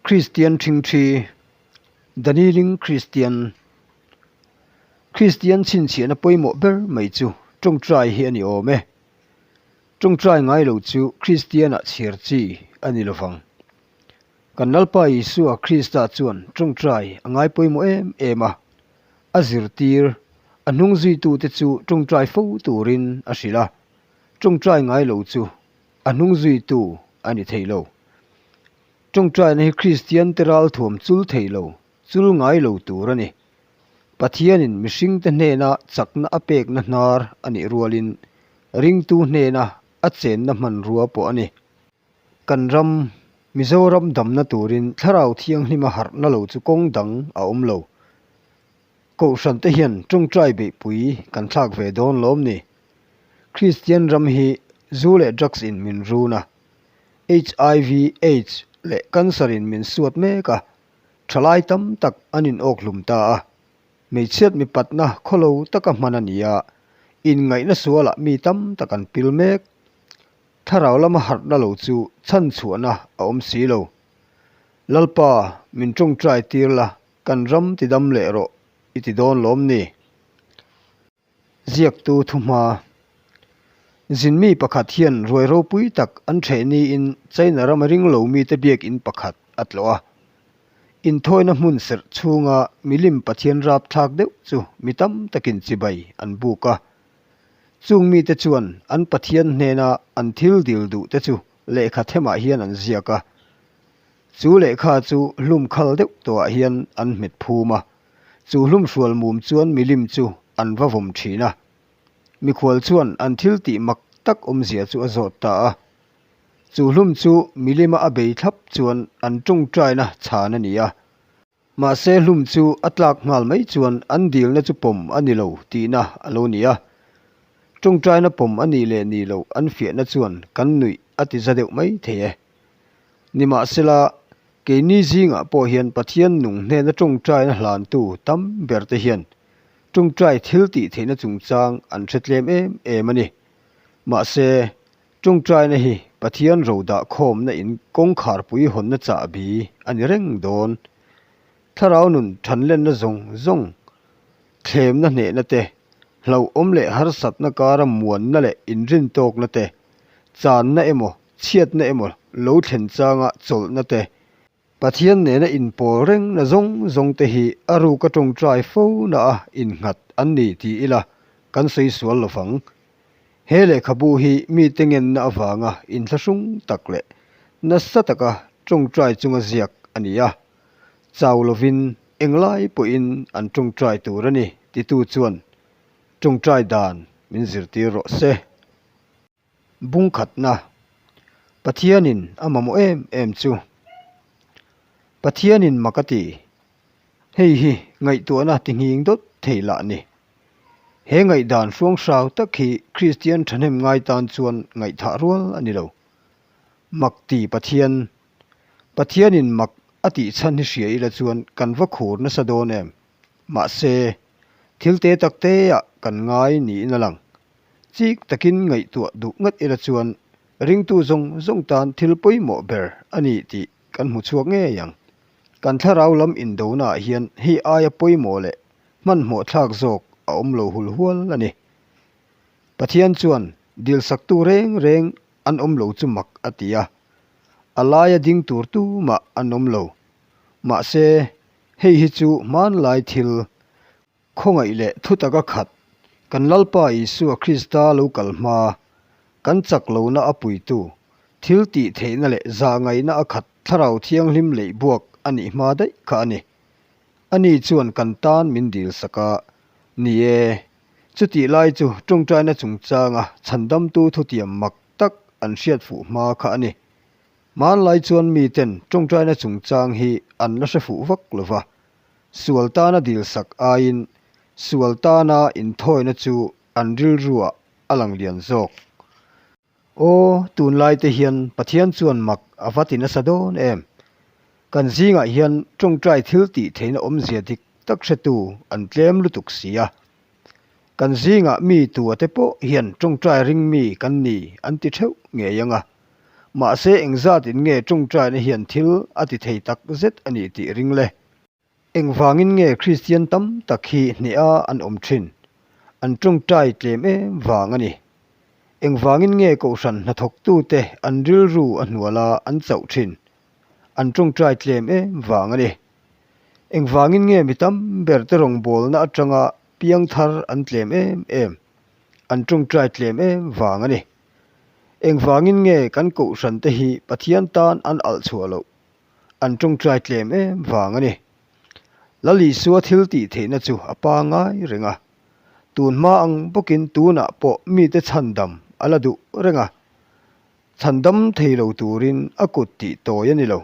Kristian ṭhingṭhi, The Kneeling Christian, Kristian chhinchhiahna pawimawh ber mai chu ṭawngṭai hi a ni awm e. Ṭawngṭai ngai lo chu Kristianah chhiar chi a ni lovang. Kan Lalpa Isua Krista chuan ṭawngṭai a ngai pawimawh em em a, a zirtir, a hnungzuitute chu ṭawngṭai fo turin a hrilh a, ṭawngṭai ngai lo chu a hnungzuitu a ni thei lo. Ṭawngṭaina hi Kristiante ralthuam chul thei lo, chul ngai lo tur a ni. Pathianin mihringte hnena chakna a pekna hnar a nih rualin ringtu hnena a chenna hmanrua pawh a ni. Kan ram, Mizoram damna turin Thlarau Thianghlima harhna lo chu kawng dang a awm lo. Kohhrante hian ṭawngṭai beihpui kan thlak ve dawn lawm ni? Kristian ram hi zu leh drugs in min run a, HIV, aids leh cancer in min suat mek a, ṭhalai tam tak an inawk hlum ta a. Hmeichhiat mipatna khawlo taka hman a ni a, inngaihna sualah mi tam tak an pil mek. Thlarau lama harhna lo chu chhan chhuahna a awm si lo. Lalpa, min ṭawngṭai tir la, kan ram ti dam leh rawh i ti dawn lawm ni? Ziaktu thuhma Zinmi pakhat hian ruai ropui tak an ṭheh niin China rama ring lo mite biakin pakhat a tlawh a. Inthawina hmun serh chhunga milim Pathian rapthlak deuh chu mi tam takin chibai an buk a. Chung mite chuan an Pathian hnena an thil dil duh te chu lehkha themah hian an ziak a. Chu lehkha chu hlum khal deuh tawhah hian an hmet phum a. Chu hlum hrual mum chuan milim chu an va vawm thin a. Mikhual chuan an thil tih mak tak awmzia chu a zawt ta a. Chu hlum chu milima a bei thlap chuan an tawngtaina chhan a ni a. Mahse hlum chu a tlak nghal mai chuan an dilna chu pawm a ni lo tihna a lo ni a. Tawngtaina pawm a nih leh nih loh an fiahna chuan kan nuih a ti za deuh mai thei e. Nimahsela, keini zingah pawh hian Pathian nung hnena tawngtaina hlantu tam berte hian tawngtai thil tih theihna chungchang an hre tlem em em a ni. Mahse, tawngtaina hi Pathian ro dah khawmna in kawngkharpui hawnna chahbi a ni reng dawn. Thlarau nun thanlenna zawng zawng, thlemna hnehna te, hlauhawm leh harsatna kara muanna leh inrintawkna te, channa emaw chhiatna emaw lo thlen changa chawlhna te, Pathian nena inpawl rengna zawng zawng te hi a ruka tawngtai fo na a innghat an ni ti ila kan sawi sual lo vang. He lehkhabu hi mite ngenna avanga inthlahrung tak leh nasa taka tawngtai chunga ziak a ni a, chau lovin englai pawhin an tawngtai tur a ni titu chuan tawngtai dan min zirtir rawh se. Bungkhatna, Pathianin a mamawh em em chu. Pathianin mak a ti. Hei hi ngaihtuahna ti nghing dawt thei lah ni. He ngaihdan hruanghrau tak hi Kristian thahnem ngai tan chuan ngaihthah rual a ni lo. Mak ti Pathian. Pathianin mak a tih chhan hi hria ila chuan kan va khur nasa dawn em? Mahse, thil te tak teah kan ngai niin a lang. Chik takin ngaihtuah duh ngat ila chuan ringtu zawng zawng tan thil pawimawh ber a ni tih kan hmu chhuak ngei ang. Kan thlarau lam indonaah hian hei aia pawimawh leh hmanhmawh thlak zawk a awm lo hul hual a ni. Pathian chuan dilsaktu reng reng an awm lo chu mak a ti a, a laia ding tur tumah an awm lo. Mahse, hei hi chu hmanlai thil Khawngaih leh thutaka khat kan Lalpa Isua Krista lo kal hma, kan chak lohna a puitu, thil tih theihna leh zahngaihna a khat Thlarau Thianghlim leih buak a nih hma daih kha a ni. Ani chuan kan tan min dil sak a, Ni e, chutih lai chu tawngtaina chungchanga chhandamtu thutiam mak tak an hriat fuh hma kha a ni. Hmanlai chuan miten tawngtaina chungchang hi an la hre fuh vak lo va, Sual tana dilsak aiin sual tana inthawina chu an rilruah a lang lian zawk. Aw, tunlai te hian Pathian chuan mak a va ti nasa dawn em? Kan zingah hian tawngtai thil tih theihna awmzia dik tak hretu an tlem lutuk si a. Kan zingah mi tua te pawh hian tawngtai ring mi kan ni an ti theuh ngei ang a. Mahse engzatin nge ṭawngṭaina hian thil a ti thei tak zet a ni tih ring le. Engvangin nge Kristian tam tak hi hneha an awm ṭhin? An ṭawngṭai tlem em vang a ni. Engvangin nge Kohhran hnathawktute an rilru a hnuala an chauh ṭhin? An ṭawngṭai tlem em vang a ni. Engvangin nge mi tam berte rawngbawlna aṭanga piangthar an tlem em em? An ṭawngṭai tlem em vang a ni. Engvangin nge kan Kohhrante hi Pathian tan an alh chhuah loh? An ṭawngṭai tlem em vang a ni. Lal Isua thil tih theihna chu a pangai reng a. Tun hma ang bawkin tunah pawh mite chhandam a la duh reng a. Chhandam thei lo turin a kut tih tawi a ni lo.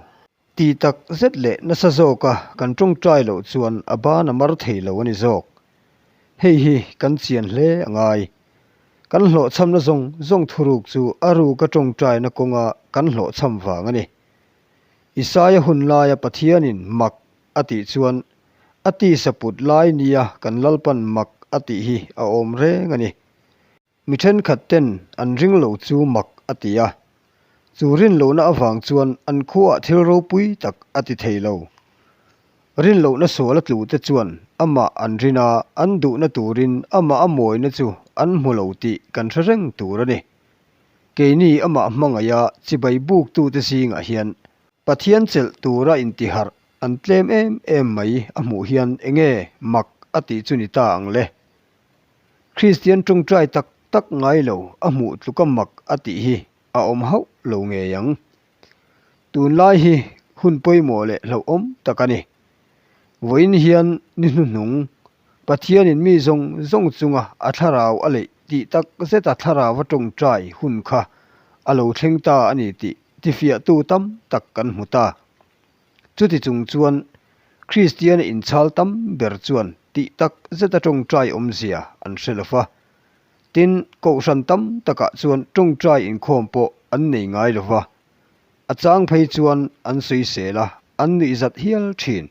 Tih tak zet leh nasa zawka kan ṭawngṭai loh chuan a ban a mar thei lo a ni zawk. Hei hi kan chian hle a ngai. Kan hlawhchhamna zawng zawng thuruk chu a ruka ṭawngṭaina kawnga kan hlawhchham vang a ni. Isaia hun laia Pathianin mak a tih chuan a tisa put lai nia kan Lalpan mak a tih hi a awm reng a ni. Mi thenkhat ten an ring lo chu mak a ti a, chu rin lohna avang chuan an khuaah thil ropui tak a ti thei lo. Rin lohna sual a tlu te chuan amah an rin a, an duhna turin amah a mawina chu an hmu lo tih kan hre reng tur a ni. Keini amah hmangaiha chibai buktute zingah hian Pathian chelh tura intiharh an tlem em em mai a hmuh hian enge mak a tih chu ni ta ang le. Kristian tawngtai tak tak ngai lo a hmuh tluka mak a tih hi a awm hauh lo ngei ang. Tunlai hi hun pawimawh leh hlauhawm tak a ni. Vawiin hian ni hnuhnung Pathianin mi zawng zawng chunga a thlarau a leih tih tak zeta thlarau a tawngtai hun kha a lo thleng ta a ni tih tifiahtu tam tak kan hmu ta. Chuti chung chuan Kristiana inchhal tam ber chuan tih tak zeta tawngtai awmzia an hre lo va. Tin, kohhran tam takah chuan tawngtai inkhawm pawh an nei ngai lo va. A chang phei chuan an sawisel a, an nuihzat hial thin.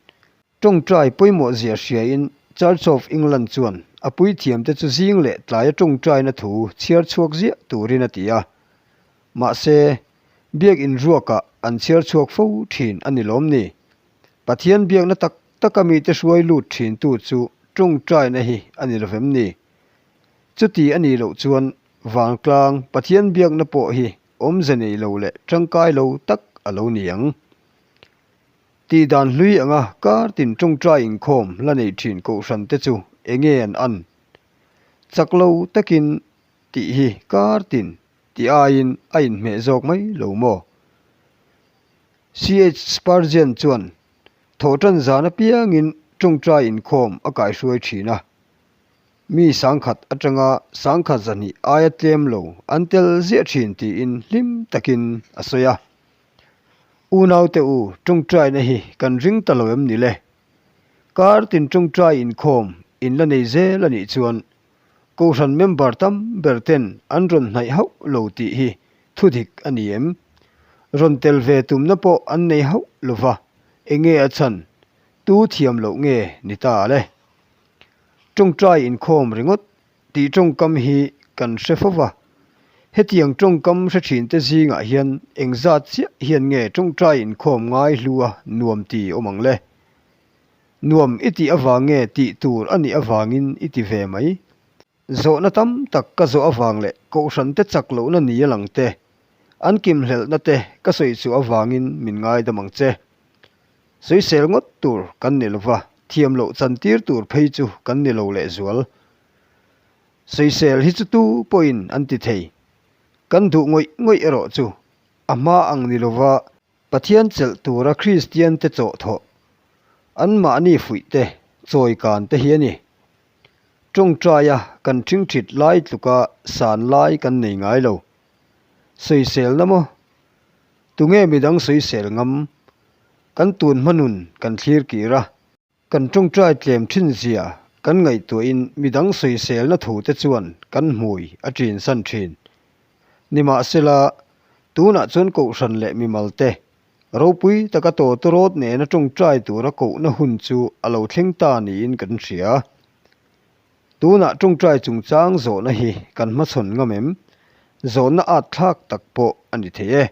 Tawngtai pawimawh zia hriain Church of England chuan a puithiamte chu zing leh tlaia tawngtaina thu chhiar chhuak ziah turin a ti a. Mahse, biakin ruakah an chhiar chhuak fo thin a ni lawm ni? Pathian biakna tak taka mite hruai lut thintu chu tawngtaina hi a ni lovem ni? Chuti a nih loh chuan vangtlang Pathian biakna pawh hi awmze nei lo leh tangkai lo tak a lo ni ang. Tih dan hlui anga kar tin tawngtai inkhawm la nei thin kohhran te chu enge an an? Chak lo takin tih hi kar tin tih aiin a inhmeh zawk mai lo maw? CH Spurgeon chuan thawhtan zan apiangin tawngtai inkhawm a kaihruai thin a. Mi sangkhat atanga sangkhat zahnih aia tlem lo an tel ziah thin tiin hlim takin a sawi a. Unaute u, tawngtaina hi kan ring ta lo em ni le? Kar tin tawngtai inkhawm in la nei zel a nih chuan Kohhran member tam ber ten an rawn hnaih hauh lo tih hi thudik a ni em? Rawn tel ve tumna pawh an nei hauh lo va, enge a chhan? Tu thiam loh nge ni ta le? Tawngtai inkhawm ringawt tih tawngkam hi kan hre fo va, hetiang tawngkam hre thinte zingah hian engzat chiah hian nge tawngtai inkhawm ngai hlua nuam ti awm ang le? Nuam i tih avang nge tih tur a nih avangin i ti ve mai. Zawhna tam tak ka zawh avang leh kohhran te chak lohna ni a lang te, an kimhlelhna te ka sawi chhuah avangin min ngaidam ang che. Sawisel ngawt tur kan ni lova, thiam loh chantir tur phei chu kan ni lo lehzual. Sawisel hi chu tu pawhin an ti thei. Kan duh ngawih ngawih erawh chu a hma ang ni lova, Pathian chelh tura Kristiante chawhthawh, anmahni fuih te, chawi kan te hi a ni. Tawngtaia kan ṭhingṭhit lai tluka san lai kan nei ngai lo. Sawiselna maw? Tunge midang sawisel ngam? Kan tun hmanun kan thlir kir a. Kan tawngtai tlem thin zia kan ngaihtuahin midang sawiselna thute chuan kan hmui a ṭinsan thin. Nimahsela, tunah chuan kohhran leh mimal te ropui taka tawtawrawt nena tawngtai tura kohna hun chu a lo thleng ta niin kan hria. Tunah tawngtai chungchang zawhna hi kan hmachhawn ngam em? Zawhna at thlak tak pawh a ni thei e.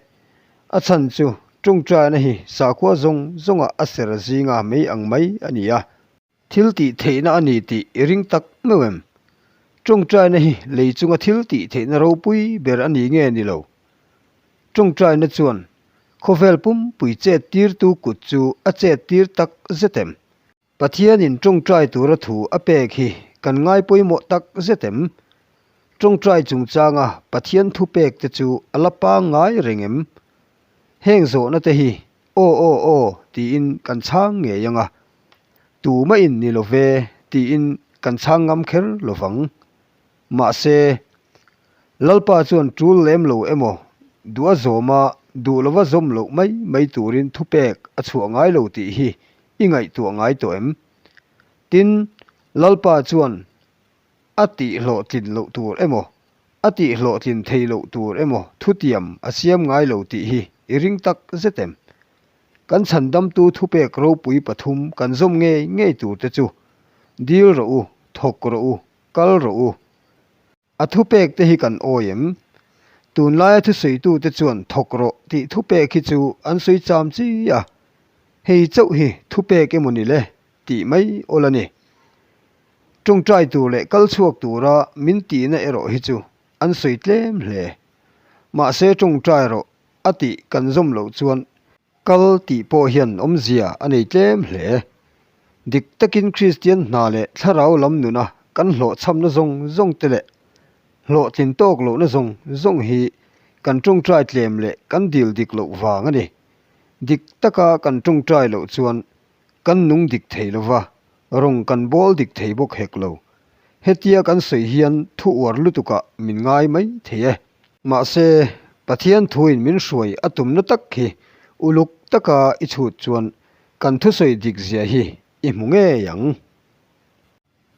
A chhan chu tawngtaina hi sakhua zawng zawnga a ser zinga mei ang mai a ni a. Thil tih theihna a ni tih i ring tak meuh em? Tawngtaina hi lei chunga thil tih theihna ropui ber a ni nge ni lo? Tawngtaina chuan khawvel pumpui chet tirtu kut chu a chet tir tak zet em? Pathianin tawngtai tura thu a pek hi kan ngai pawimawh tak zet em? Tawngtai chungchanga Pathian thupek te chu a la pangngai reng em? Heng zawhna te hi aw aw aw tiin kan chhang ngei ang a, tumahin ni lo ve tiin kan chhang ngam kher lo vang. Mahse, Lalpa chuan tul lem lo emaw, duh a zawm a, duh lova zawm loh mai mai turin thupek a chhuah ngai lo tih hi i ngaihtuah ngai tawh em? Tin, Lalpa chuan a tihhlawhtlin loh tur emaw, a tihhlawhtlin thei loh tur emaw thutiam a siam ngai lo tih hi i ring tak zet em? Kan chhandamtu thupek ropui pathum kan zawm ngei ngei tur te chu, Dil rawh u, thawk rawh u, kal rawh u. A thupek te hi kan awi em? Tunlaia thusawitute chuan thawk rawh tih thupek hi chu an sawi cham chi a, hei chauh hi thupek emaw ni le tih mai awl a ni. Tawngtai tur leh kal chhuak tura min tihna erawh hi chu an sawi tlem hle. Mahse tawngtai rawh a tih kan zawm loh chuan Kal tih pawh hian awmzia a nei tlem hle. Dik takin Kristian hna leh thlarau lam nuna kan hlawhchhamna zawng zawng te leh hlawhtlin tawk lohna zawng zawng hi kan tawngtai tlem leh kan dil dik loh vang a ni. Dik taka kan tawngtai loh chuan kan nung dik thei lova, rawng kan bawl dik thei bawk hek lo. Hetia kan sawi hian thu uar lutukah min ngai mai thei e. Mahse, Pathian thuin min hruai a tumna tak hi uluk taka i chhut chuan kan thusawi dik zia hi i hmu ngei ang.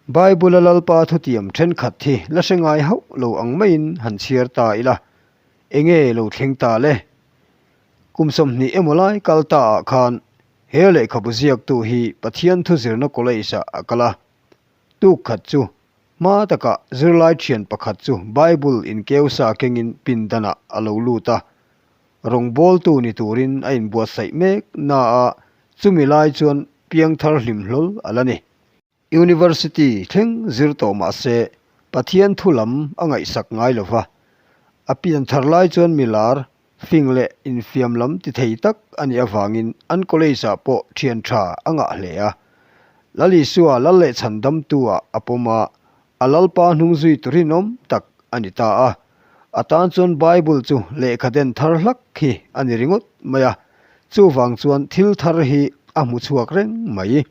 Bible-a Lalpa thutiam thenkhat hi la hre ngai hauh lo ang maiin han chhiar ta ila, enge lo thleng ta le? Kum 20 emaw lai kal ta ah khan he lehkhabu ziaktu hi Pathian thuzirna college-ah a kal a, tuk khat chu Hma takah zirlai thian pakhat chu Bible inkeu sa kengin pindanah a lo lut a, rawngbawltu ni turin a inbuatsaih mek na a, chumi lai chuan piangthar hlim hlawl a la ni. University thleng zir tawh mah se Pathian thu lam a ngaihsak ngai lo va, a pianthar lai chuan milar Fing leh infiam lam ti thei tak a nih avangin an college-ah pawh thian tha a ngah hle a. Lal Isua lal leh chhandamtu-ah a pawm a, a Lalpa hnung zui tu rinawm tak a ni ta a. A tan chuan Bible chu lehkha den thar hlak hi a ni ringawt mai a, chuvang chuan thil thar hi a hmu chhuak reng mai.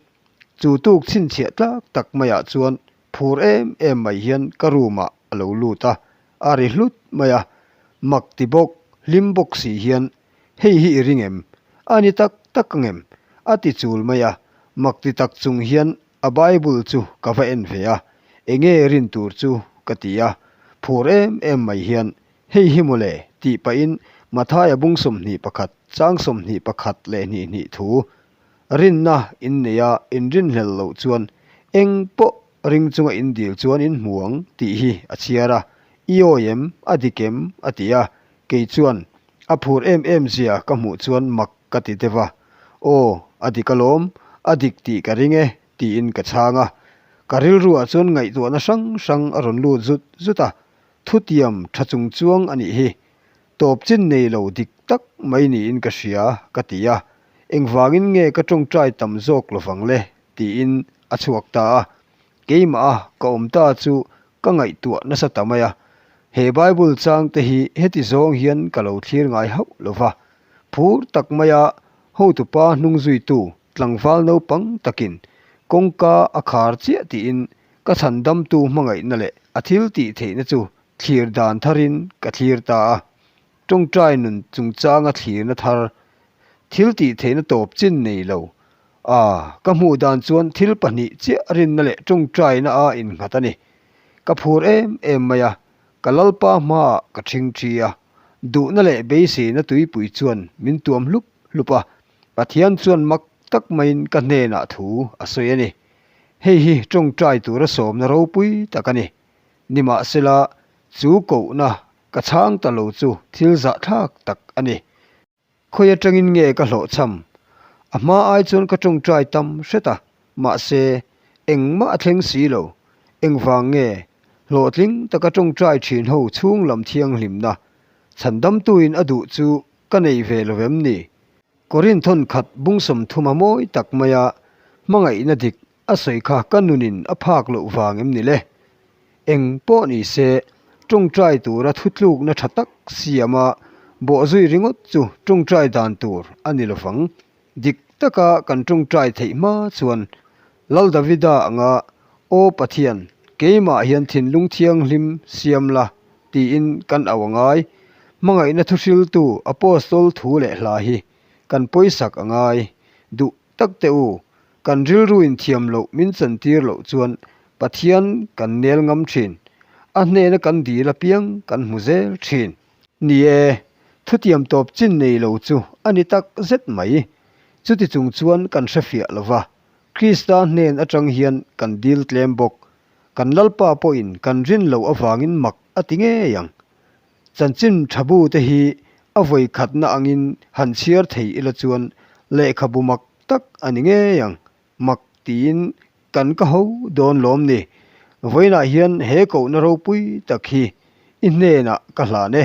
Chu tuk chhinchhiah tlak tak maiah chuan phur em em mai hian ka room-ah a lo lut a, a ri hlut mai a, mak ti bawk, hlim bawk si hian, Hei hi i ring em? A ni tak tak ang em? A ti chul mai a, mak ti tak chung hian a Bible chu ka va en ve a, Enge rin tur chu? ka ti a, phur em em mai hian, Hei hi mawle, tih pahin Mathaia bung 21, chang 21 leh hnih hnih thu, Rinna in nei a, in rinhlel loh chuan eng pawh ring chunga in dil chuan in hmu ang tih hi a chhiar a, I awi em? A dik em? a ti a, kei chuan a phur em em zia ka hmuh chuan mak ka ti deuh a, Aw, a dik alawm, a dik tih ka ring e tiin ka chhang a, ka rilruah chuan ngaihtuahna hrang hrang a rawn lut zut zut a, thutiam tha chung chuang a nih hi, tawp chin nei lo dik tak mai niin ka hria ka ti a, engvangin nge ka tawngtai tam zawk lovang le tiin a chhuak ta a, keimah a ka awm ta chu ka ngaihtuah nasa ta mai a, he Bible chang te hi heti zawng hian ka lo thlir ngai hauh lo va, phur tak maia hotupa hnung zuitu tlangval naupang takin kawngka a khar chiah tiin ka chhandamtu hmangaihna leh a thil tih theihna chu thlir dan tharin ka thlir ta a, tawngtai nun chungchanga thlirna thar thil tih theihna tawp chin nei lo A, ka hmuh dan chuan thil pahnih chiah rinna leh tawngtaina a innghat a ni. Ka phur em em mai a, ka Lalpa hmaah ka ṭhingṭhi a, duhna leh beiseina tuipui chuan min tuam hlup hlup a, Pathian chuan mak tak maiin ka hnenah thu a sawi a ni. Hei hi tawngtai tura sawmna ropui tak a ni. Nimahsela, chu kohna ka chhang ta lo chu thil zahthlak tak a ni. Khawi atangin nge ka hlawhchham? A hma ai chuan ka tawngtai tam hret a, mahse, engmah a thleng si lo. Engvang nge? Hlawhtling taka tawngtai thin ho chhung lam thianghlimna chhandamtuin a duh chu ka nei ve lo vem ni? Korinth thawn khat bung 30 a mawi tak maia hmangaihna dik a sawi kha ka nunin a phak loh vang em ni le? Eng pawh ni se, tawngtai tura thutlukna tha tak siama bawhzui ringawt chu tawngtai dan tur a ni lovang. Dik taka kan tawngtai theih hma chuan Lal Davida anga, Aw Pathian, keimah hian thinlung thianghlim siam la, tiin kan auh a ngai. Hmangaihna thuhriltu Apostol thu leh hla hi kan pawisak a ngai. Duh tak teh u, kan rilruin thiam loh min chantir loh chuan Pathian kan nel ngam thin. A hnena kan dil apiang kan hmu zel thin. Ni e, thutiam tawp chin nei lo chu a ni tak zet mai. Chuti chung chuan kan hrefiah lo va, Krista hnen atang hian kan dil tlem bawk. Kan Lalpa pawhin kan rin loh avangin mak a ti ngei ang. Chanchin tha bu te hi a vawi khatna angin han chhiar thei ila chuan lehkhabu mak tak a ni ngei ang. Mak tiin kan ka ho dawn lawm ni. Vawiinah hian he kohna ropui tak hi i hnenah ka hlan e.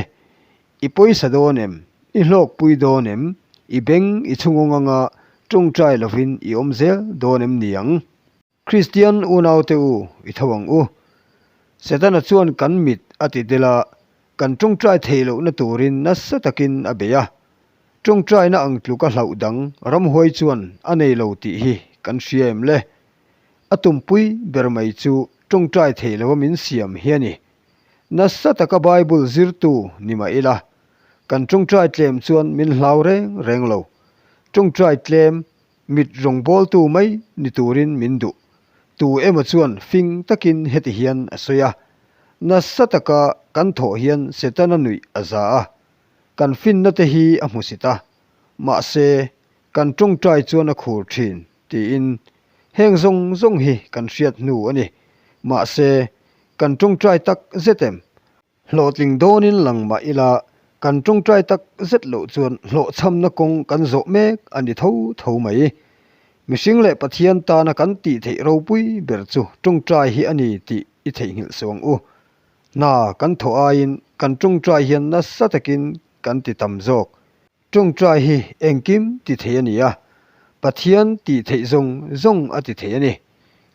I pawisa dawn em? I hlawkpui dawn em? I beng i chhungawng anga tawngtai lovin i awm zel dawn em ni ang? Kristian unaute u, i tho ang u. Setana chuan kan mit a ti del a, kan tawngtai theih lohna turin nasa takin a bei a. Tawngtaina ang tluka hlauh dang ramhuai chuan a nei lo tih hi kan hria em le? A tumpui ber mai chu tawngtai thei lova min siam hi a ni. Nasa taka Bible zirtu ni mah ila, kan tawngtai tlem chuan min hlau reng reng lo. Tawngtai tlem Mit rawngbawltu mai ni turin min duh. Tu emaw chuan fing takin heti hian a sawi a, Nasa taka kan thawh hian Setana nuih a za a, kan finna te hi a hmusit a, mahse, kan tawngtai chuan a khur thin, tiin. Heng zawng zawng hi kan hriat hnu a ni. Mahse, kan tawngtai tak zet em? Hlawhtling dawnin lang mah ila, kan tawngtai tak zet loh chuan hlawhchhamna kawng kan zawh mek a ni tho tho mai. Mihring leh Pathian tana kan tih theih ropui ber chu tawngtai hi a ni tih i theihnghilh suh ang u. Hna kan thawh aiin kan tawngtai hian nasa takin kan ti tam zawk. Tawngtai hi engkim ti thei a ni a, Pathian tih theih zawng zawng a ti thei a ni.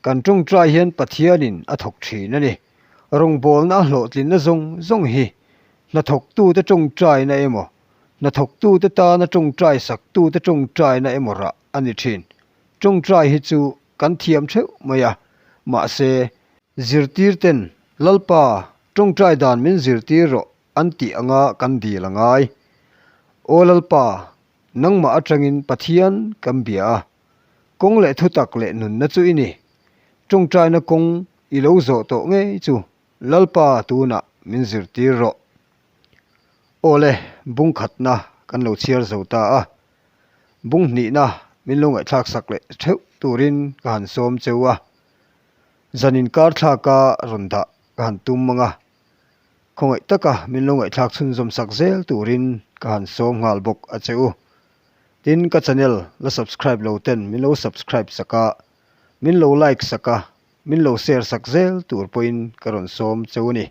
Kan tawngtai hian Pathianin a thawk thin a ni. Rawngbawlna a hlawhtlinna zawng zawng hi hnathawktute tawngtaina emaw, hnathawktute tana tawngtai saktute tawngtaina emaw rah a ni thin. Tawngtai hi chu kan thiam theuh mai a, mahse, zirtirten Lalpa tawngtai dan min zirtir rawh an tih anga kan dil a ngai. Aw Lalpa, nangmah atangin Pathian kan bia a, kawng leh thutak leh nunna chu i ni. Tawngtaina kawng i lo zawh tawh ngei chu Lalpa tunah min zirtir rawh. Aw le, bung khatna kan lo chhiar zo ta a, bung hnihna min lo ngaihthlak sak leh theuh turin ka han sawm cheu a, zan inkar thlaka rawn dah ka han tum ang a. Khawngaih taka min lo ngaihthlak chhunzawm sak zel turin ka han sawm nghal bawk a che u. Tin, ka channel la subscribe lo ten min lo subscribe sak a, min lo like sak a, min lo share sak zel tur pawhin ka rawn sawm cheu a ni.